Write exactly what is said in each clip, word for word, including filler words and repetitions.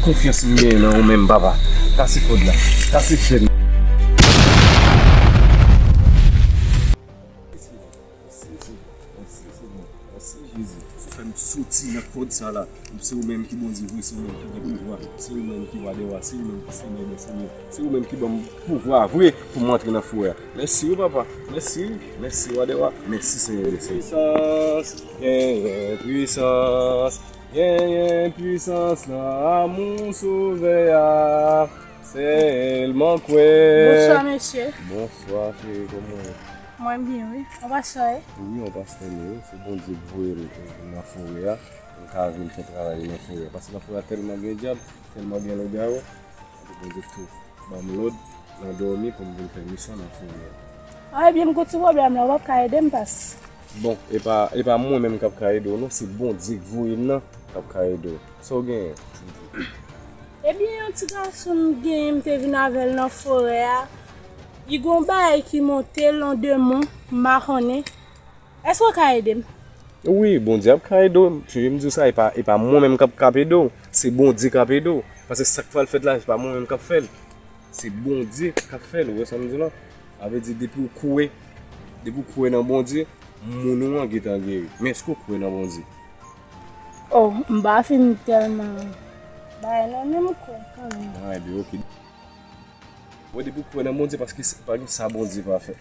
Konfyans m genyen nan ou menm, papa. Kase kòd la. Kase chèn. Mèsi, Senyè. Mèsi, Senyè. Mèsi, Senyè. Mèsi, Jezi. Ou fè m soti nan kòd sa la. Se ou menm ki Bondye vre, se ou menm ki gen pouvwa. Se ou menm ki wa dè wa, se ou menm ki Senyè dè senyè. Se ou menm ki ban m pouvwa vre pou m antre nan forè a. Mèsi wi, papa. Mèsi wi. Mèsi, wa dè wa. Mèsi, Senyè dè senyè. Pwisans, genyen pwisans. Genyen pwisans nan amou Sovè a. Sèlman kwè. Bonswa, mesye. Bonswa, cheri, kòman w ye? Mwen byen, wi. Ou pastè, wi? Wi, yon pastè m ye, wi. Se Bondye k voye m nan forè a. M ka vin fè travay nan forè a. Paske nan forè a tèlman gen dyab, tèlman gen lougarou. Bondye tou ban m lòd nan dòmi pou m vin fè misyon nan forè a. A, ebyen, m gon ti pwoblèm la, ou p ap ka ede m, pas. Bon, e pa, e pa mwen menm k ap ka ede w, non, se Bondye k voye m nan k ap ka ede w. Sa w genyen? Ebyen, yon ti gason m genyen, m te vin avè l nan forè a. Li gon bagay ki monte l, yon demon, m pa konnen. Èske w ka ede m? Wi, Bondye ap ka ede w. Sonje m di w sa, e pa, e pa mwen menm k ap, k ap ede w. Se Bondye k ap ede w. Paske sa k pral fèt la, se pa mwen menm k ap fè l. Se Bondye k ap fè l. Ou wè sa m di w la? Sa vle di, depi w kwè, depi w kwè nan Bondye, moun ou an gentan geri. Men èske w kwè nan Bondye? Oh, m pa fin tèlman bagay non, men m kwè kanmenm. Ah, ebyen, oke. Mwen, depi w kwè nan Bondye, paske se, pa gen sa Bondye pa fè.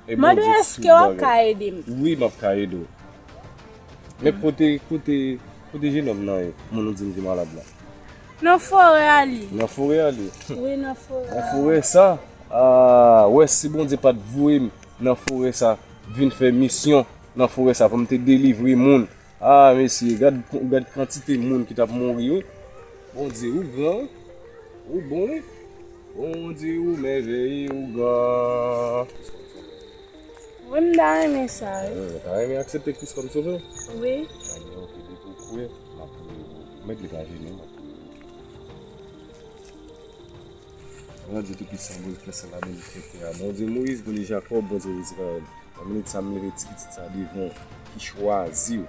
E Bondye fè tout bagay. Mande èske w ap ka ede m? Wi, m ap ka ede w. Men kote, kote, kote jenòm nan ye? Moun ou di m ki malad la. Nan forè a li. Nan forè a li? Wi, nan forè a. Nan forè sa? Ah, wè, si Bondye pa t voye m nan forè sa, vin fè misyon nan forè sa pou m te delivre moun. Ah, mesye, gad, gad kantite moun ki t ap mouri, wi. Bondye, ou gran, wi. Ou bon, wi. Bondye, ou mèvèye, ou gran. Wi, m ta renmen sa, wi. Ou ta renmen aksepte Kris kòm sovè w? Wi. Ebyen, oke, depi w kwè, m ap priye pou ou. Mèt li pa jene, m ap priye pou ou. Bondye Toupisan, Bondye Sèl la, Bondye Fètè a, Bondye Moyiz, Bondye Jakòb, Bondye Izrayèl. Nan minit sa, m leve ti pitit sa devan w, ki chwazi w,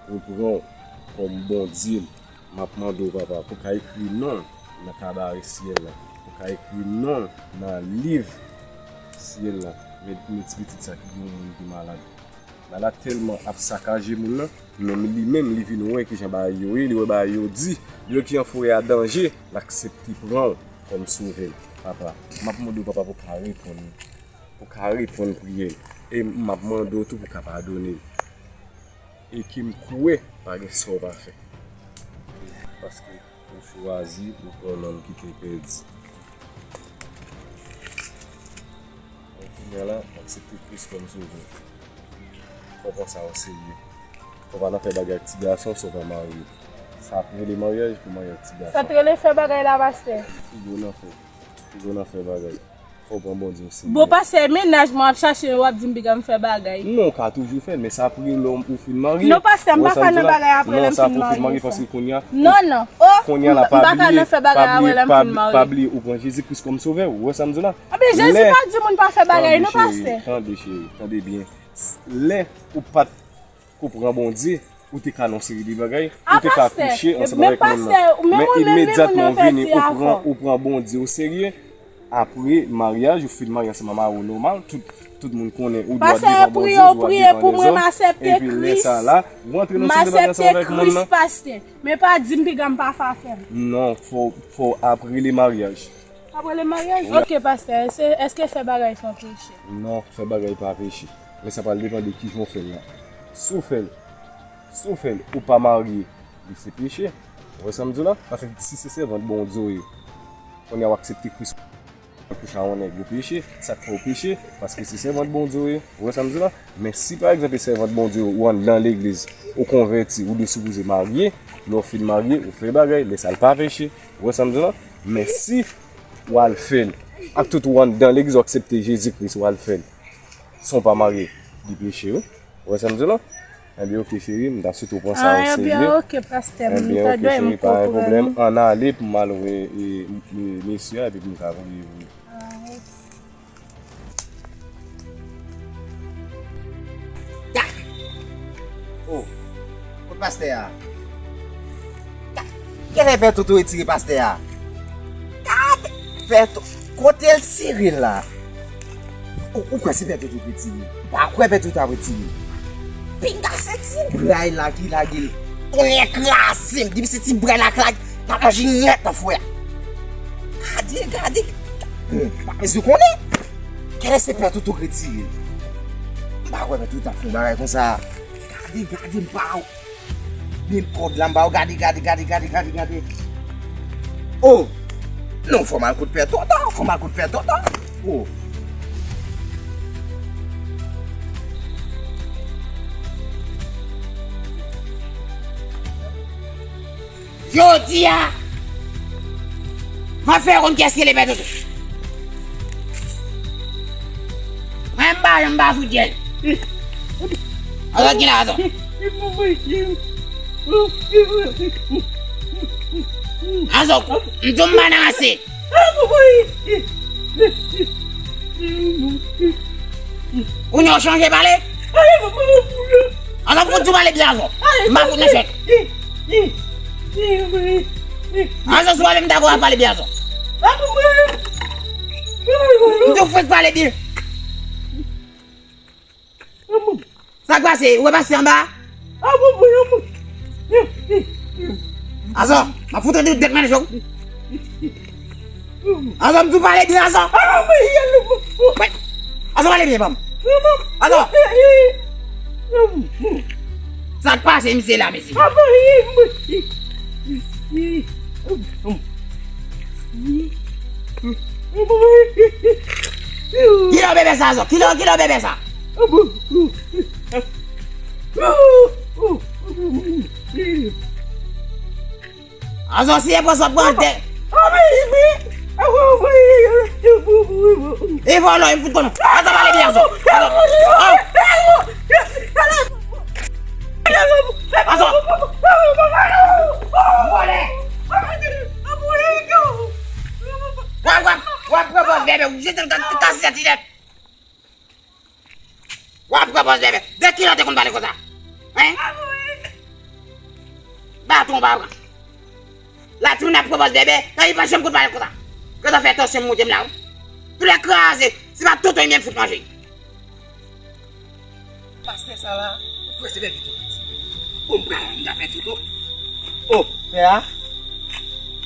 pou l pran w kòm Bondye l. M ap mande w, papa, pou w ka ekri non l nan kabarè syèl la, pou w ka ekri non l nan liv syèl la. Men, men ti pitit sa ki gen yon moun ki malad. Malad tèlman ap sakaje moun nan, menm li menm, li vin wè kijan bagay yo ye, li wè bagay yo di, li wè kijan forè a danje, l aksepte pran w kòm sovè l. Papa, m ap mande w, papa, pou w ka reponn, pou w ka reponn priyè l. E m ap mande w tou pou w ka padone l. E ke m kwè pa gen sa w pa fè. Paske ou chwazi pou pran nonm ki te pèdi. Donk, kounye a la, aksepte Kris kòm sovè. Fò w pran sa o serye. Fò w pa nan fè bagay ak ti gason san w pa marye. Sa ap rele maryaj pou marye ak ti gason. Sa t rele fè bagay la, pastè? Piga w nan fè. Piga w nan fè bagay. Fò w pran Bondye o serye. Bon, pastè, mennaj mwen ap chache, w ap di m piga m fè bagay. Non, w ka toujou fè l, men sa ap rele lè w fin marye. Non, pastè, m pa ka nan bagay apre lè m fin marye. Non, sa pou w fin marye, paske kounye a, non, non. Oh, kounye a la, m pa ka nan fè bagay apre lè m fin marye. Pa bliye, pa bliye ou pran Jezi Kris kòm sovè w. Ou wè sa m di w la? Anben, Jezi pa di moun pa fè bagay, non, pastè. Tande, cheri, tande, cheri, tande byen. Lè ou pa t ko pran Bondye, ou te ka nan yon seri de bagay, ou te ka kouche ansanm avèk moun nan. Men imedyatman ou vini, ou pran, ou pran Bondye o serye, apre maryaj, ou fin marye ansanm ak mari w nòmal, tout, tout moun konnen ou dwa devan Bondye, ou dwa devan lèzòm, epi lè sa la, ou antre nan seri de bagay ansanm avèk moun nan. Pastè, men pa di m piga m pa fè afè m. Non, fò, fò apre le maryaj. Apre le maryaj? Wi. Oke, pastè, èske, èske fè bagay se yon peche? Non, fè bagay pa peche. Men sa pral depann de kijan w fè l la. Si w fè l, si w fè l, ou pa marye, li se peche. Ou wè sa m di w la? Paske si se sèvant Bondye w ye, kounye a w aksepte Kris kouche ak yon nèg, ou peche. Sa k fè w peche? Paske se sèvant Bondye w ye. Ou wè sa m di w la? Men si, pa egzanp, e sèvant Bondye w, ou anndan legliz, ou konvèti, ou dwe sipoze marye. Lè w fin marye, ou fè bagay, lè sa l pa peche. Ou wè sa m di w la? Men si w al fè l, ak tout ou anndan legliz, ou aksepte Jezi Kris, ou al fè l san w pa marye, li peche, wi. Ou wè sa m di w la? Ebyen, oke, cheri, m ta swete w pran sa o serye. Ah, ebyen, oke, pastè, m tande, m konprann. Ebyen, oke, cheri, pa gen pwoblèm. Ann ale pou m al wè, e, e, mesye a, epi pou m ka voye vre. Ah, oke. Oh, kot pastè a? Genlè Pè Toto retire pastè a. Gade Pè Toto, kote l tire l la? Ou, ou kwè se Pè Toto k retire? M pa kwè Pè Toto ap retire. Pinga se ti bray la ki lage l. Tonnè kraze m, depi se ti bray la k lage, m ap manje nèt nan fouya. Gade, gade. Bon, pa bezwen konnen. Genlè se Pè Toto k retire l. M pa kwè Pè Toto ap fè yon bagay konsa. Gade, gade, m pa Men kòd la m ba w, gade, gade, gade, gade, gade, gade. Oh! Non, fò m al kot Pè Toto, fò m al kot Pè Toto. Oh! Jodi a, m ap fè yo konn kiyès ki rele Pè Toto. Mwen m pa janm pa fout jèl. Azò ki la, Azò. Azò, m di w m pa nan rase. Kounye a w chanje pale? Azò, fout di w pale byen, Azò. M pa fout nan chèt. Azò, si w pale, m dakò a pale byen, Azò. M di w fèk pale byen. Sa k pase? Ou wè pastè anba? Azò, m ap fout de dèt nan jòk. Azò, m di w pale byen, Azò. Azò, pale byen, pa m. Azò. Sa k pase, misye la, mesye? Kilè w bebe sa, Azò? Kilè, kilè w bebe sa? Azò, si e pran sa w ap pran de. E vòlò, e fout konnen. Azò, pale byen, Azò. Azò. Azò. Vòlè. W ap, w ap, w ap pran pòz bebe, ou jete l ka, ka sèt inèt. W ap pran pòz bebe. De kilè w te konn pale konsa? Hein? Baton w pa pran. La timoun ap pran pòz bebe, nan li pa janm konn pale konsa. Gade fè tansyon m monte m la, wi. Tout lè kraze, se pa tonton li menm fout manje. Pastè sa la, ou kwè se bebe ki piti? Bon, m pral, m ta fè tout, oh. Oh, pè a?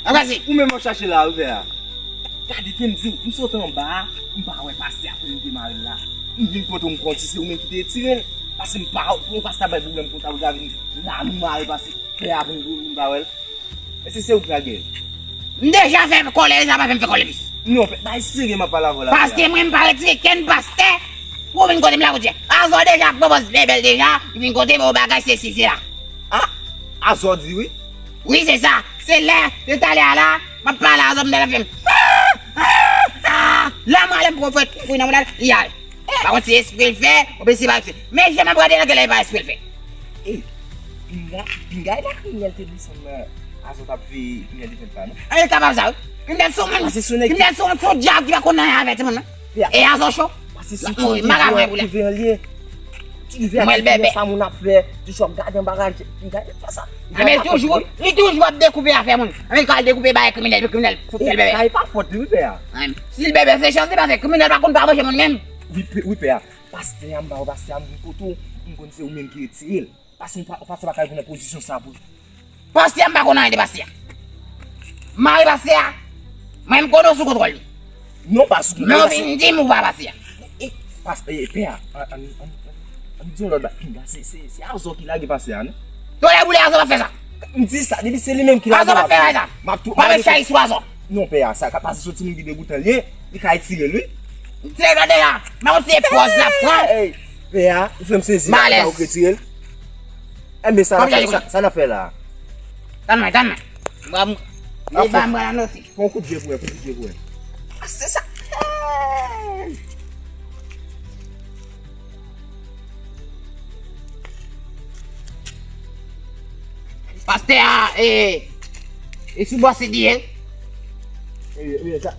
Angaje. Ou menm w ap chache la, wi, pè a. Gade, ke m di w, m sot anba a, m pa wè pastè a pou m te mare l la. M vin kote w, m konn si se ou menm ki te retire l. Paske m pa wè pastè a bay pwoblèm konsa, pou ta vin la, nou mare pastè, pè a pou m, pou m pa wè l. Èske se ou k lage l? M deja fè kòlè, sa pa fè m fè kòlè plis. Non, pè, bay serye, m ap pale avè w la, pè a. Paske mwen, m pa retire kenn pastè pou vin kote m la, kote. Azò deja, pwopòz bebe l deja, li vin kote m, o bagay, se si, se la. Ah, Azò di wi. Wi, se sa. Se lè, se talè a la, m ap pale a zòm nan fè m. La, m ale, m pran fwèt, m fouye nan mouda l, li ale. Pa konn si espre l fè, oubyen si pa espre. Men jan m ap gade nan kè l, e pa espre l fè. Ey, pinga, pinga e pa kriminèl te desann nan Azò t ap veye kriminèl te fè l pa, non? E kapab sa, wi. Kriminèl se yon moun. Pase sou nèg. Kriminèl se yon, se yon dyab ki pa konn anyen avè timoun, non? E Azò cho. Pase sou ti rivyè ki veye an lye. Ti rivyè a, ti rivyè sa moun ap fè, toujou ap gade anba rad, gade fè sa. Anben toujou, li toujou ap dekoupe afè moun. Anben li ka al dekoupe bagay kriminèl, epi kriminèl fout fè l bebe. Sa e pa fòt li wi pè a. Si l bebe se chans li pase, kriminèl pa konn pa manje moun menm. Wi pè a. Pastè a, m pa wè pastè a, m vin kote w, m konn se ou menm ki retire l. Pastè pa, pastè pa ka rive nan pozisyon sa pou. Pastè a, m pa konn anyen de pastè a. Mari pastè a, mwen m konnen w sou kontwòl li. Non, pa sou kontwòl. Men w vin di m ou pa pastè a. E, e, pè a, an, an, an, an di yon lòt bagay. Pinga, se, se, se Azò ki lage pastè a, non? Tonnè boule, Azò p ap fè sa. M di sa, depi se li menm ki lage l. Azò p ap fè sa. M ap tou. Pa met chay sou Azò. Non, pè a, sa ka pase sou timoun ki degoutan li ye, li ka retire l, wi. Se gade la, men w se pòz l ap pran. Pè a, ou fè m sezi la, ou retire l. Enben sa n ap fè, sa, sa n ap fè la? Tann mwen, tann mwen. Mwen, mwen, li ba mwen la non si. Fè yon kout je pou wè, fè yon kout je pou wè. Ah, se sa. Pastè a, e, e sou bò si li ye. E, e, sa.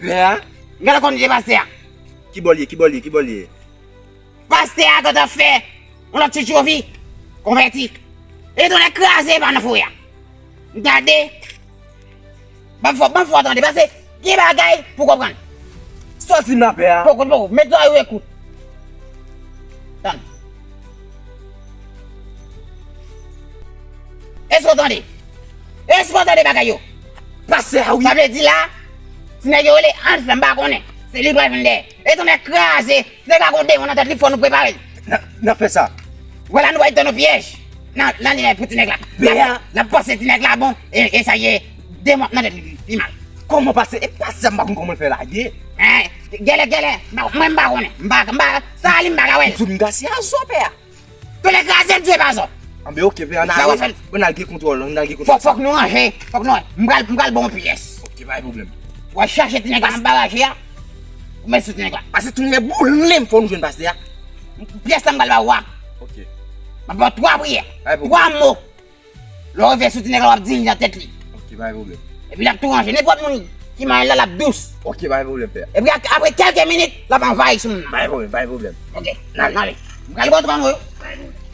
Pè a, gade kòm li te pase a. Ki bò l ye, ki bò l ye, ki bò l ye? Pastè a gentan fè yon lòt ti tchovi konvèti. E ton nèg kraze pa nan foye a. M tande. Ban m fè, ban m fè w tande, paske gen bagay pou konprann. Sòti m la pè a. Poko, poko, met zòrèy ou ekout. Tann. Èske w tande? Èske w tande bagay yo? Pastè a wi. Sa vle di la, ti nèg yo rele Hans la, m pa konnen. Se li pral vin dèyè. E ton nèg kraze. Nèg la gon demon nan tèt li, fò nou prepare l. N ap, n ap fè sa. Vwala, nou pral tann yon pyèj nan, nan li pou ti nèg la. N ap, n ap panse ti nèg la bon, e, e sa ye, demon nan tèt li pi mal. Kòman pastè, e pastè m pa konn kòman l fè lage. Hein, gèlè, gèlè, m pa, mwen m pa konnen. M pa, m pa, sa li m pa ka wè l. Tout m gase a zò pè a. Ton nèg kraze m tire pa zò. Anben, ok, pè a, n al gen kontwòl, n al gen kontwòl. Fòk, fòk nou ranje, fòk nou, m pral, m pral ba w yon pyès. Ok, pa gen pwoblèm. W al chache ti nèg la nan baraj la. Ou met sou ti nèg la. Pase tou nèg boule m fò nou jwenn pastè a. Pyès la m pral ba w a. Ok. M ap ba w twa priyè. Twa mo. Lè w rive sou ti nèg la, w ap di li nan tèt li. Ok, pa gen pwoblèm. Epi l ap tou ranje. Nenpòt moun ki manyen l la, l ap dous. Ok, pa gen pwoblèm, pè. Epi ak-, apre kèlke minit, l ap anvayi sou moun nan. Pa gen pwoblèm, pa gen pwoblèm. Ok, n al, n ale. M pral ba w twa mo yo. Pa gen pwoblèm.